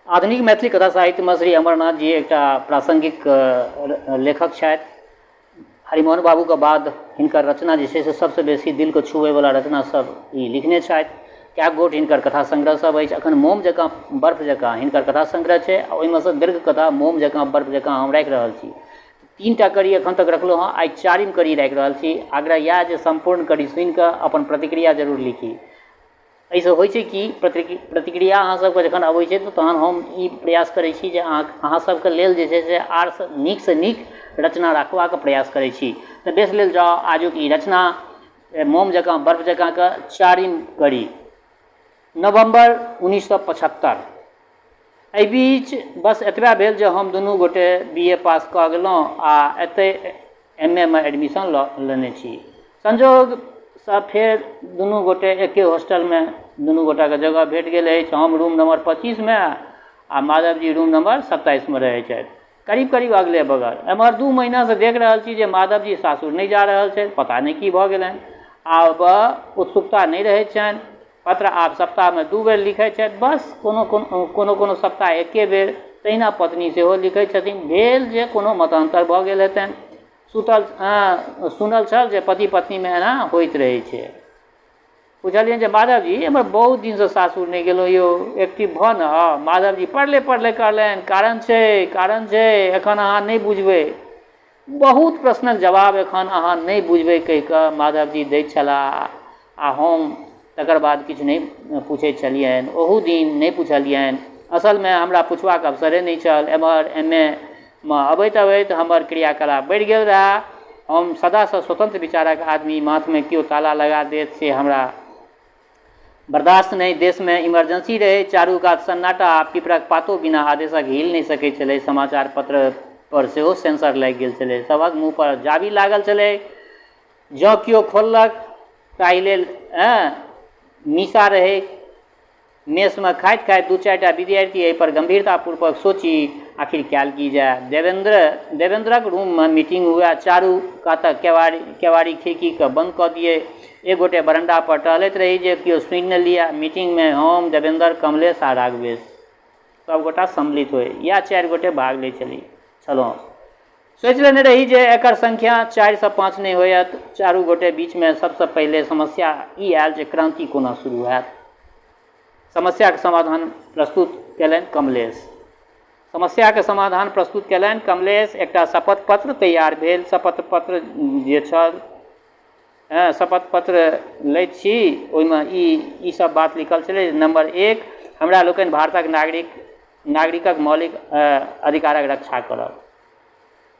आधुनिक मैथिली कथा साहित्यमे श्री अमरनाथ जी एकटा प्रासङ्गिक लेखक छथि। हरिमोहन बाबूके बाद हिनकर रचना जे छै से सबसँ बेसी दिलके छुबैवला रचना सब ई लिखने छथि। कएक गोट हिनकर कथा सङ्ग्रह सब अछि। एखन मोम जकाँ बर्फ जकाँ हिनकर कथा सङ्ग्रह छै आ ओहिमे सँ दीर्घ कथा मोम जकाँ बर्फ जकाँ हम राखि रहल छी। 3टा कड़ी एखन तक रखलहुँ हँ, आइ 4म कड़ी राखि रहल छी। आग्रह इएह जे सम्पूर्ण कड़ी सुनिकऽ अपन प्रतिक्रिया जरूर लिखी। एहिसँ होइ छै कि प्रतिक्रिया अहाँ सबके जखन अबै छै तऽ तहन हम ई प्रयास करै छी जे अहाँ सबके लेल जे छै से आर नीकसँ नीक रचना रखबाक प्रयास करै छी। तऽ बेस लेल जाउ आजुक ई रचना मोम जकाँ बर्फ जकाँके 4म कड़ी। नवम्बर 1975। एहि बीच बस एतबे भेल जे हम दुनू गोटे बी ए पास कऽ गेलहुँ आ एतहि एम ए मे एडमिशन लऽ लेने छी। संजोगसँ फेर दुनू गोटे एके हॉस्टलमे दुनू गोटाके जगह भेट गेल अछि। हम रूम नम्बर 25मे आ माधवजी रूम नम्बर 27मे रहै छथि, करीब करीब अगले बगल। एम्हर 2 महीनासँ देख रहल छी जे माधवजी सासुर नहि जा रहल छथि, पता नहि की भऽ गेलनि। आब उत्सुकता नहि रहैत छनि। पत्र आब सप्ताहमे 2 बेर लिखै छथि, बस कोनो कोनो कोनो सप्ताह एके बेर। तहिना पत्नी सेहो लिखै छथिन। भेल जे कोनो मतान्तर भऽ गेल हेतनि। सुनल छल जे पति पत्नीमे एना होइत रहै छै। पुछलियनि जे माधवजी, हमर बहुत दिनसँ सासुर नहि गेलहुँ यौ, एक्टिव भऽ ने आउ। माधवजी पढ़ले पढ़ले कहलनि, कारण छै, कारण छै, एखन अहाँ नहि बुझबै। बहुत प्रश्नक जवाब एखन अहाँ नहि बुझबै कहि कऽ माधवजी दैत छलाह आ हम तकर बाद किछु नहि पुछैत छलियनि। ओहू दिन नहि पुछलियनि। असलमे हमरा पुछबाक अवसरे नहि छल। एम्हर एम ए मे अबैत अबैत हमर क्रियाकलाप बढ़ि गेल रहए। हम सदासँ स्वतन्त्र विचारक आदमी, माथमे केओ ताला लगा देत से हमरा बर्दाश्त नहि। देशमे इमरजेंसी रहै, चारू कात सन्नाटा आ पिपरक पातो बिना आदेशक हिल नहि सकैत छलै। समाचार पत्र पर सेहो सेंसर लागि गेल छलै। सभक मुँह पर जाबी लागल छलै। जँ केओ खोललक ताहि लेल मीसा रहै। मेसमे खाइत खाइत 2-4टा विद्यार्थी एहि पर गंभीरतापूर्वक सोची, आखिर कयल की जाय। देवेन्द्रक रूममे मीटिंग हुए, चारू कातक केवाड़ी खिड़कीके बंद कऽ दियै। एक गोटे बरंडा पर टहलैत रही जे केओ सुनि ने लिअए। मीटिंगमे हम, देवेन्द्र, कमलेश आ राघवेश सभ गोटा सम्मिलित होइ। इएह 4 गोटे भाग लैत छलहुँ। सोचि लेने रही जे एकर संख्या 4 सँ 5 नहि होयत। चारू गोटे बीचमे सबसँ पहिले समस्या ई आयल जे क्रांति कोना शुरू होयत। समस्याक समाधान प्रस्तुत कयलनि कमलेश। समस्याक समाधान प्रस्तुत कयलनि कमलेश। एकटा शपथ पत्र तैयार भेल। शपथ पत्र जे छल, शपथ पत्र लैत छी, ओहिमे ई सब बात लिखल छलै। नम्बर 1, हमरा लोकनि भारतक नागरिकक मौलिक अधिकारक रक्षा करब।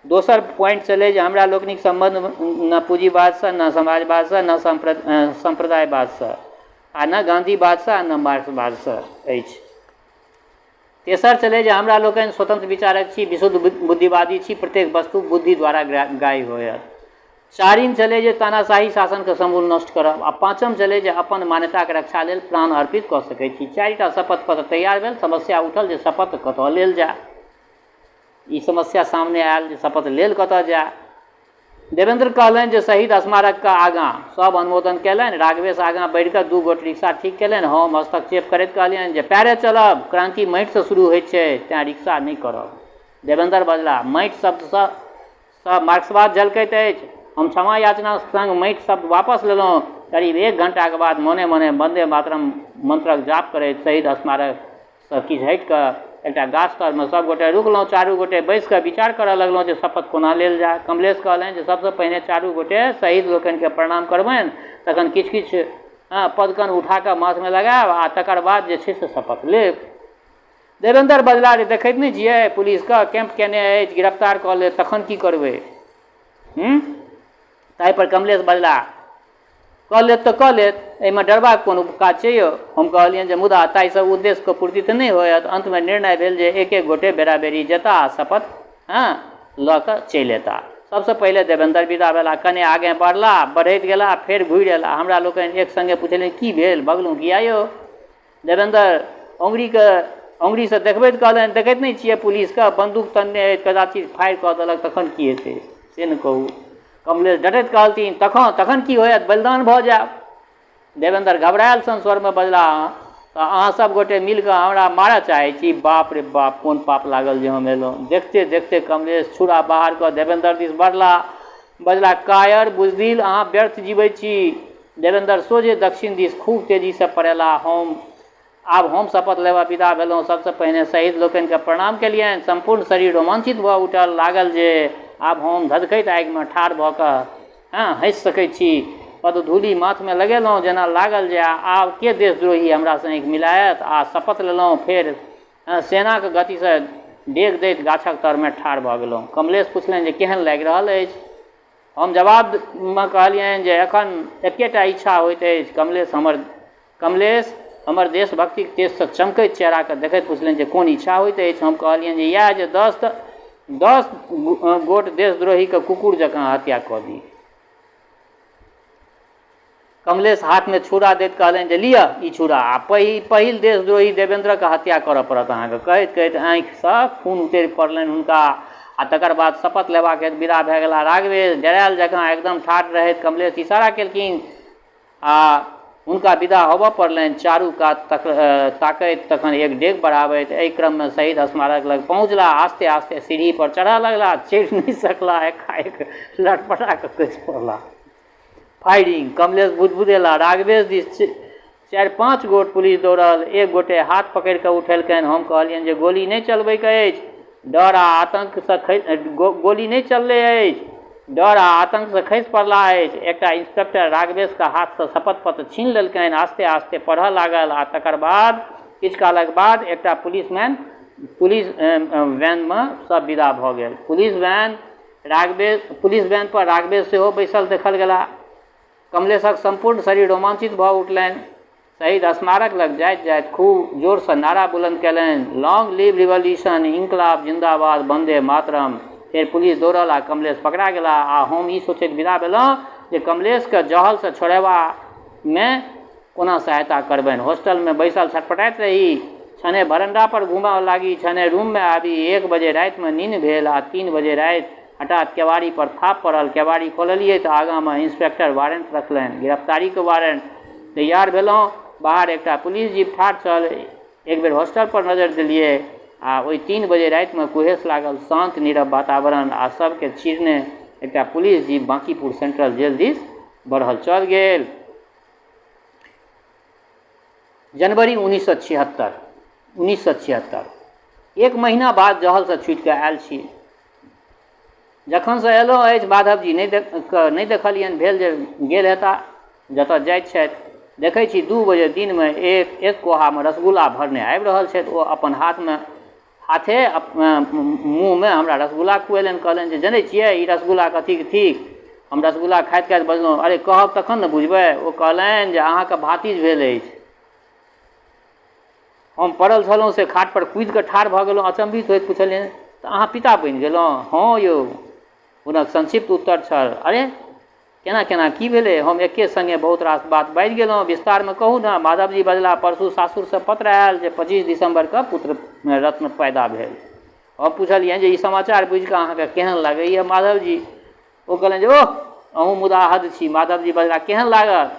दोसर पॉइंट छलै जे हमरा लोकनिक सम्बन्ध ने पूँजीवादसँ, ने समाजवादसँ, ने सम्प्रदायवादसँ, आ ने गाँधीवादसँ, आ ने मार्क्सवादसँ अछि। तेसर छलै जे हमरा लोकनि स्वतन्त्र विचारक छी, विशुद्ध बुद्धिवादी छी, प्रत्येक वस्तु बुद्धि द्वारा ग्राह्य होयत। चारिम छलै जे तानाशाही शासनके समूल नष्ट करब। आ पाँचम छलै जे अपन मान्यताके रक्षा लेल प्राण अर्पित कऽ सकै छी। 4टा शपथ पत्र तैयार भेल। समस्या उठल जे शपथ कतऽ लेल जाय। ई समस्या सामने आयल जे शपथ लेल कतऽ जाय। देवेन्द्र कहलनि जे शहीद स्मारकके आगाँ। सभ अनुमोदन कयलनि। राघवेश आगाँ बढ़ि कऽ 2 गोट रिक्शा ठीक कयलनि। हम हस्तक्षेप करैत कहलियनि जे पैरे चलब, क्रान्ति माटिसँ शुरू होइत छै, तेँ रिक्शा नहि करब। देवेन्द्र बजलाह, माटि शब्दसँ मार्क्सवाद झलकैत अछि। हम क्षमा याचना संग माटि शब्द वापस लेलहुँ। करीब 1 घंटाक बाद मोने मोने वन्दे मातरम मंत्रक जाप करैत शहीद स्मारकसँ किछु हटि कऽ एकटा गाछ तरमे सभ गोटे रुकलहुँ। चारू गोटे बैसि कऽ विचार करऽ लगलहुँ जे शपथ कोना लेल जाय। कमलेश कहलनि जे सबसँ पहिने चारू गोटे शहीद लोकनिकेँ प्रणाम करबनि, तखन किछु किछु पदकन उठा कऽ माथमे लगायब आ तकर बाद जे छै से शपथ लेब। देवेन्द्र बजलाह जे देखैत नहि छियै पुलिसके कैंप केने अछि, गिरफ्तार कऽ लेत तखन की करबै? ताहिपर कमलेश बजलाह, कऽ लेत तऽ कऽ लेत, एहिमे डरबाक कोन काज छै यौ? हम कहलियनि जे मुदा ताहिसँ उद्देश्यके पूर्ति तऽ नहि होयत। अन्तमे निर्णय भेल जे एक एक गोटे बेराबेरी जेताह आ शपथ लऽ कऽ चलि अयताह। सबसँ पहिले देवेन्द्र विदा भेलाह। कने आगे बढ़लाह, बढ़ैत गेलाह, फेर घुरि अयलाह। हमरा लोकनि एक सङ्गे पुछलियनि, की भेल, भगलहुँ किया यौ? देवेन्द्र अङ्गुरीसँ देखबैत कहलनि, देखैत नहि छियै पुलिसके बन्दूक तनने अछि, कदाचित फायर कऽ देलक तखन की हेतै से ने कहू। कमलेश डटैत कहलथिन, तखन की होयत, बलिदान भऽ जायब। देवेन्द्र घबरायल सन स्वरमे बजलाह, तऽ अहाँ सब गोटे मिलकऽ हमरा मारऽ चाहै छी? बाप रे बाप, कोन पाप लागल जे हम एलहुँ। देखिते देखिते कमलेश छुरा बाहर कऽ देवेन्द्र दिस बढ़ला। बजला, कायर, बुजदिल, अहाँ व्यर्थ जीबै छी। देवेन्द्र सोझे दक्षिण दिस खूब तेजीसँ पड़ेला। हम आब हम शपथ लेबऽ विदा भेलहुँ। सबसँ पहिने शहीद लोकनिकेँ प्रणाम केलियनि। सम्पूर्ण शरीर रोमांचित भऽ उठल। लागल जे आब हम धधकैत आगिमे ठाढ़ भऽ कऽ हँसि सकैत छी। पदधूलि माथमे लगेलहुँ। जेना लागल जे आब के देशद्रोही हमरासँ आँखि मिलायत आ शपथ लेलहुँ। फेर सेनाक गतिसँ डेग दैत गाछक तरमे ठाढ़ भऽ गेलहुँ। कमलेश पुछलनि जे केहन लागि रहल अछि? हम जवाबमे कहलियनि जे एखन एकेटा इच्छा होइत अछि। कमलेश हमर देशभक्तिक तेजसँ चमकैत चेहराकेँ देखैत पुछलनि जे कोन इच्छा होइत अछि? हम कहलियनि जे इएह जे 10 गोट देशद्रोहीकेँ कुकुर जकाँ हत्या कऽ दी। कमलेश हाथमे छुरा दैत कहलनि जे लिअ ई छुरा आ पहिल देशद्रोही देवेन्द्रक हत्या करऽ पड़त अहाँके। कहैत कहैत आँखिसँ खून उतरि पड़लनि हुनका आ तकर बाद शपथ लेबाक हेतु विदा भए गेला। राघवेश डरायल जकाँ एकदम ठाढ़ रहैत कमलेश इशारा केलखिन आ हुनका विदा होबऽ पड़लनि। चारू कात ताकैत तखन एक डेग बढ़ाबैत एहि क्रममे शहीद स्मारक लग पहुँचला। आस्ते आस्ते सीढ़ी पर चढ़ऽ लगला। चढ़ि नहि सकला, एकाएक लटपटा कऽ खसि पड़ला। फायरिंग! कमलेश बुदबुदेला। राघवेश दिस 4-5 गोट पुलिस दौड़ल। एक गोटे हाथ पकड़ि कऽ उठेलकनि। हम कहलियनि जे गोली नहि चलबैक अछि। डर आ आतंकसँ गोली नहि चललै अछि। डर आ आतंकसँ खसि पड़लाह अछि। एकटा इंस्पेक्टर राघवेशक हाथसँ शपथ-पत्र छीनि लेलकनि। आस्ते-आस्ते पढ़ऽ लागल आ तकर बाद किछु कालक बाद एकटा पुलिसमैन पुलिस वैनमे सभ विदा भऽ गेल। Police van Raghavesh police van पर राघवेश सेहो बैसल देखल गेलाह। कमलेशक सम्पूर्ण शरीर रोमांचित भऽ उठलनि। शहीद स्मारक लग जाइत-जाइत खूब जोरसँ नारा बुलंद कयलनि, लॉन्ग लिव रिवॉल्यूशन, इंकलाब जिंदाबाद, वंदे मातरम। फेर पुलिस दौड़ल आ कमलेश पकड़ा गेलाह आ हम ई सोचैत विदा भेलहुँ जे कमलेशकेँ जहलसँ छोड़यबामे कोना सहायता करबनि। होस्टलमे बैसल छटपटाइत रही। छने बरण्डापर घूमऽ लागी, छने रूममे आबी। 1 बजे रातिमे निन्न भेल आ 3 बजे राति हठात् केबाड़ीपर थाप पड़ल। केबाड़ी खोललियै तँ आगाँमे इंस्पेक्टर वारंट रखलनि। गिरफ्तारीक वारंट। तैयार भेलहुँ। बाहर एकटा पुलिस जीप ठाढ़ छल। एक बेर होस्टलपर नजरि देलियै आ ओहि 3 बजे रातिमे कुहेस लागल शान्त नीरव वातावरण आ सभकेँ चीरने एकटा police jeep Bankipur central jail दिस बढ़ल चल गेल। जनवरी 1976, 1976। एक महीना बाद जहलसँ छूटिकऽ आयल छी। जखनसँ अयलहुँ अछि माधवजी नहि देखलियनि। भेल जे गेल हेता जतऽ जाइत छथि। देखै छी 2 बजे दिनमे एक एक कोहामे रसगुल्ला भरने आबि रहल छथि। ओ अपन हाथमे हाथे मुँहमे हमरा रसगुल्ला खुएलनि। कहलनि जे जनै छियै ई रसगुल्ला कथीके थिक? हम रसगुल्ला खाइत खाइत बजलहुँ, अरे कहब तखन ने बुझबै। ओ कहलनि जे अहाँके भातिज भेल अछि। हम पड़ल छलहुँ से खाटपर कूदिकऽ ठाढ़ भऽ गेलहुँ। अचम्भित होइत पुछलियनि, तऽ अहाँ पिता बनि गेलहुँ? हँ यौ, हुनक संक्षिप्त उत्तर छल। अरे केना केना की भेलै? हम एके सङ्गे बहुत रास बात बाजि गेलहुँ। विस्तारमे कहू ने। माधवजी बजलाह, परसू सासुरसँ पत्र आयल जे 25 दिसम्बरके पुत्र रत्न पैदा भेल। हम पुछलियनि जे ई समाचार बुझिकऽ अहाँके केहन लागैए माधवजी? ओ कहलनि जे ओह, अहूँ मुदा हद छी। माधवजी बजलाह, केहन लागत?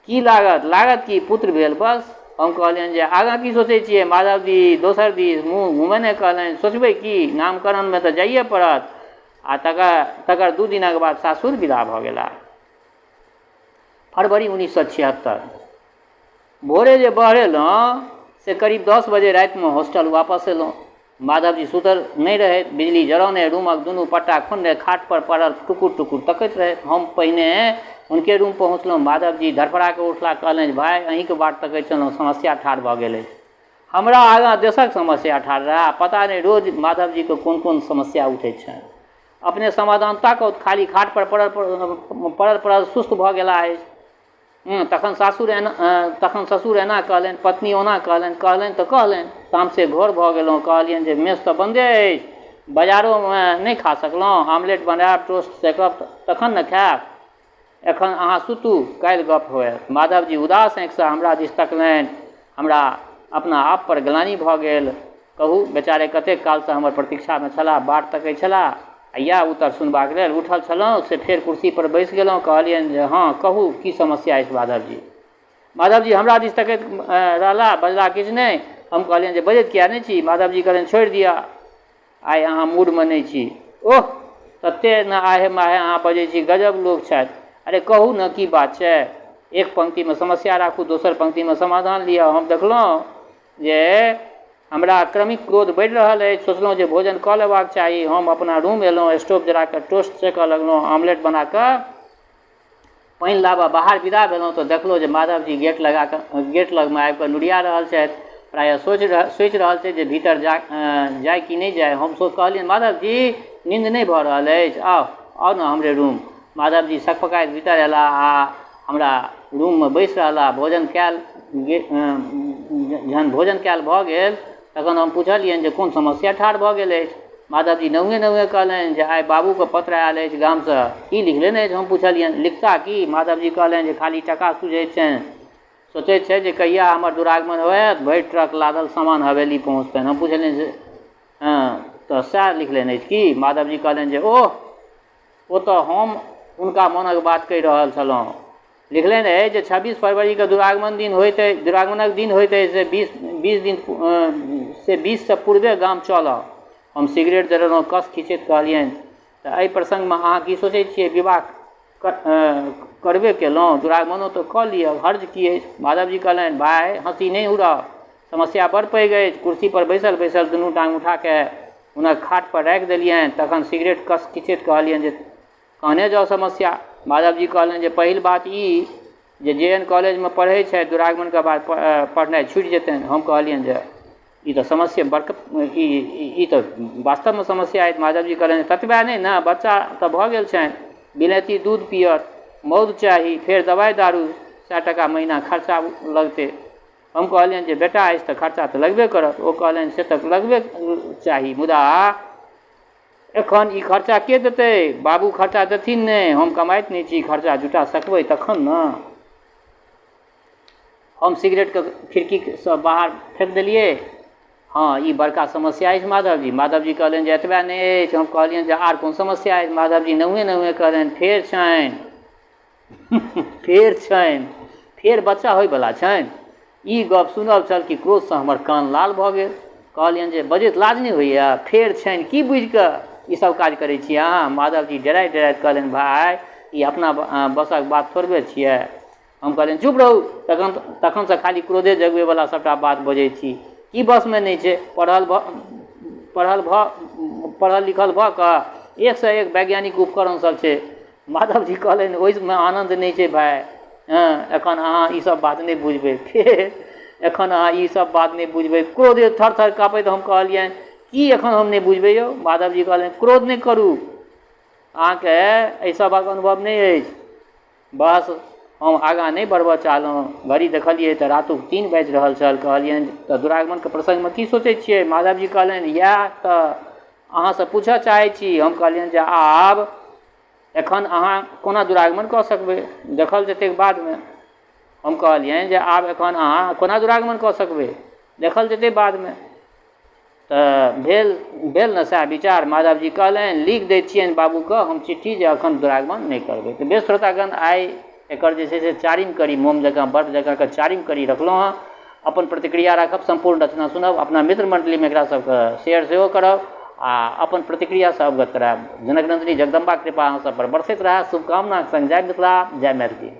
की लागत? लागत की, पुत्र भेल बस। हम कहलियनि जे आगाँ की सोचै छियै? माधवजी दोसर दिस मुँह घुमेने कहलनि, सोचबै की, नामकरणमे तऽ जाइए पड़त। आ तकर 2 दिनक बाद सासुर विदा भऽ गेलाह। फरवरी 1976। भोरे जे बहरेलहुँ से करीब 10 बजे रातिमे हॉस्टल वापस एलहुँ। माधवजी सुतल नहि रहथि। बिजली जरौने रूमक दुनू पट्टा खोलने खाटपर पड़ल टुकुर-टुकुर तकैत रहथि। हम पहिने हुनके रूम पहुँचलहुँ। माधवजी धड़फड़ा कऽ उठलाह। कहलनि, भाइ, अहीँक बाट तकैत छलहुँ। समस्या ठाढ़ भऽ गेल अछि। हमरा आगाँ देशक समस्या ठाढ़ रहए। पता नहि रोज माधवजीकेँ कोन-कोन समस्या उठैत छनि। अपने समाधान ताकौथ। खाली खाटपर पड़ल-पड़ल सुस्त भऽ गेलाह अछि। तखन सासुर एना तखन ससुर एना कहलनि, पत्नी ओना कहलनि, कहलनि तऽ कहलनि। तामसे घोर भऽ गेलहुँ। कहलियनि जे मेस तऽ बन्दे अछि, बजारोमे नहि खा सकलहुँ, आमलेट बनायब, टोस्ट सेकब तखन ने खायब। एखन अहाँ सुतू, काल्हि गप्प होयत। माधवजी उदास आँखिसँ हमरा दिस तकलनि। हमरा अपना आपपर ग्लानि भऽ गेल। कहू, बेचारे कतेक कालसँ हमर प्रतीक्षामे छलाह, बाट तकैत छलाह आ इएह उत्तर सुनबाक लेल उठल छलहुँ से फेर कुर्सीपर बैसि गेलहुँ। कहलियनि जे हँ, कहू, की समस्या अछि माधवजी? माधवजी हमरा दिस तकैत रहलाह, बजलाह किछु नहि। हम कहलियनि जे बजैत किएक नहि छी? माधवजी कहलनि, छोड़ि दिअ, आइ अहाँ मूडमे नहि छी। ओह, ततेक ने आहे माहे अहाँ बजै छी, गजब लोक छथि। अरे कहू ने की बात छै? एक पंक्तिमे समस्या राखू, दोसर पंक्तिमे समाधान लिअ। हम देखलहुँ जे हमरा क्रमिक क्रोध बढ़ि रहल अछि। सोचलहुँ जे भोजन कऽ लेबाक चाही। हम अपना रूम अयलहुँ, स्टोव जरा कऽ टोस्ट सेकऽ लगलहुँ, आमलेट बना कऽ पानि लाबऽ बाहर विदा भेलहुँ तऽ देखलहुँ जे माधवजी गेट लगा कऽ गेट लगमे आबि कऽ नुरिया रहल छथि। प्रायः सोचि रहल छथि जे भीतर जा जाइ कि नहि जाइ। हम कहलियनि, माधवजी, नींद नहि भऽ रहल अछि? आउ, आउ ने हमरे रूम। माधवजी सकपकाइत भीतर अयलाह आ हमरा रूममे बैसि रहलाह। भोजन कयल जहन भोजन कयल भऽ गेल तखन हम पुछलियनि जे कोन समस्या ठाढ़ भऽ गेल अछि? माधवजी नहुएँ नहुएँ कहलनि जे आइ बाबूके पत्र आयल अछि गामसँ। की लिखलनि अछि? हम पुछलियनि। लिखता की? माधवजी कहलनि जे खाली टाका सुझैत छनि। सोचैत छथि जे कहिया हमर दुरागमन होयत, भरि ट्रक लादल सामान हवेली पहुँचतनि। हम पुछलियनि जे हँ, तऽ सएह लिखलनि अछि की? माधवजी कहलनि जे ओह, ओ तऽ हम हुनका मोनक बात कहि रहल छलहुँ। लिखलनि अछि जे 26 फरवरीके दुरागमन दिन होइत अछि, दुरागमनक दिन होइत अछि से 20 दिन से 20सँ पूर्वे गाम चल आउ। हम सिगरेट जरेलहुँ, कस खींचैत कहलियनि, तऽ एहि प्रसङ्गमे अहाँ की सोचै छियै? विवाह करबे केलहुँ, दुरागमनो तऽ कऽ लिअ, हर्ज की अछि? माधवजी कहलनि, भाय, हँसी नहि उड़ाउ, समस्या बड़ पैघ अछि। कुर्सीपर बैसल बैसल दुनू टाँग उठाके हुनक खाटपर राखि देलियनि। तखन सिगरेट कस खींचैत कहलियनि जे कहने जाउ समस्या। माधवजी कहलनि जे पहिल बात ई जे जे एन कॉलेजमे पढ़ै छथि, दुरागमनके बाद पढ़नाइ छुटि जेतनि। हम कहलियनि जे ई तऽ समस्या बड़का, ई तऽ वास्तवमे समस्या अछि। माधवजी कहलनि, ततबे नहि ने, बच्चा तऽ भऽ गेल छनि, बिलायती दूध पियत, मौध चाही, फेर दवाइ दारू, 100 टाका महीना खर्चा लगतै। हम कहलियनि जे बेटा अछि तऽ खर्चा तऽ लगबे करत। ओ कहलनि, से तऽ लगबे चाही, मुदा एखन ई खर्चा के देतै? बाबू खर्चा देथिन नहि, हम कमाइत नहि छी, खर्चा जुटा सकबै तखन ने। हम सिगरेटके खिड़कीसँ बाहर फेक देलियै। हँ, ई बड़का समस्या अछि माधवजी। माधवजी कहलनि जे एतबे नहि अछि। हम कहलियनि जे आर कोन समस्या अछि? माधवजी नहुएँ नहुएँ कहलनि, फेर छनि, फेर छनि, फेर बच्चा होइवला छनि। ई गप सुनल छल कि क्रोधसँ हमर कान लाल भऽ गेल। कहलियनि जे बजैत लाज नहि होइए? फेर छनि, की बुझिकऽ ई सब काज करै छी अहाँ? माधवजी डराइत डराइत कहलनि, भाय, ई अपना बसक बात थोड़बे छियै। हम कहलियनि, चुप रहू, तखनसँ खाली क्रोधे जगबैवला सबटा बात बजै छी। की बसमे नहि छै? पढ़ल लिखल भऽ कऽ एकसँ एक वैज्ञानिक उपकरण सब छै। माधवजी कहलनि, ओहिमे आनन्द नहि छै भाय। हँ, एखन अहाँ ई सब बात नहि बुझबै। फेर एखन अहाँ ई सब बात नहि बुझबै। क्रोधे थर थर काँपैत हम कहलियनि, की एखन हम नहि बुझबै यौ? माधवजी कहलनि, क्रोध नहि करू, अहाँके एहि सबक अनुभव नहि अछि। बस हम आगाँ नहि बढ़बऽ चाहलहुँ। घड़ी देखलियै तऽ रातुक 3 बाजि रहल छल। कहलियनि, तऽ दुरागमनके प्रसङ्गमे की सोचै छियै? माधवजी कहलनि, इएह तऽ अहाँसँ पूछऽ चाहै छी। हम कहलियनि जे आब एखन अहाँ कोना दुरागमन कऽ सकबै, देखल जेतै बादमे। हम कहलियनि जे आब एखन अहाँ कोना दुरागमन कऽ सकबै, देखल जेतै बादमे। तऽ भेल भेल ने सएह विचार। माधवजी कहलनि, लिख दै छियनि बाबूके हम चिट्ठी जे एखन दुरागमन नहि करबै। तऽ बेस श्रोतागण, आइ एकर जे छै से चारिम कड़ी, मोम जकाँ बर्फ जकाँके चारिम कड़ी रखलहुँ हँ। अपन प्रतिक्रिया राखब, सम्पूर्ण रचना सुनब, अपना मित्र मण्डलीमे एकरा सबके शेयर सेहो करब आ अपन प्रतिक्रियासँ अवगत करायब। जनक नन्दिनी जगदम्बा कृपा अहाँ सब पर बरसैत रहए, शुभकामनाक संग जय मिथिला, जय मैथिली।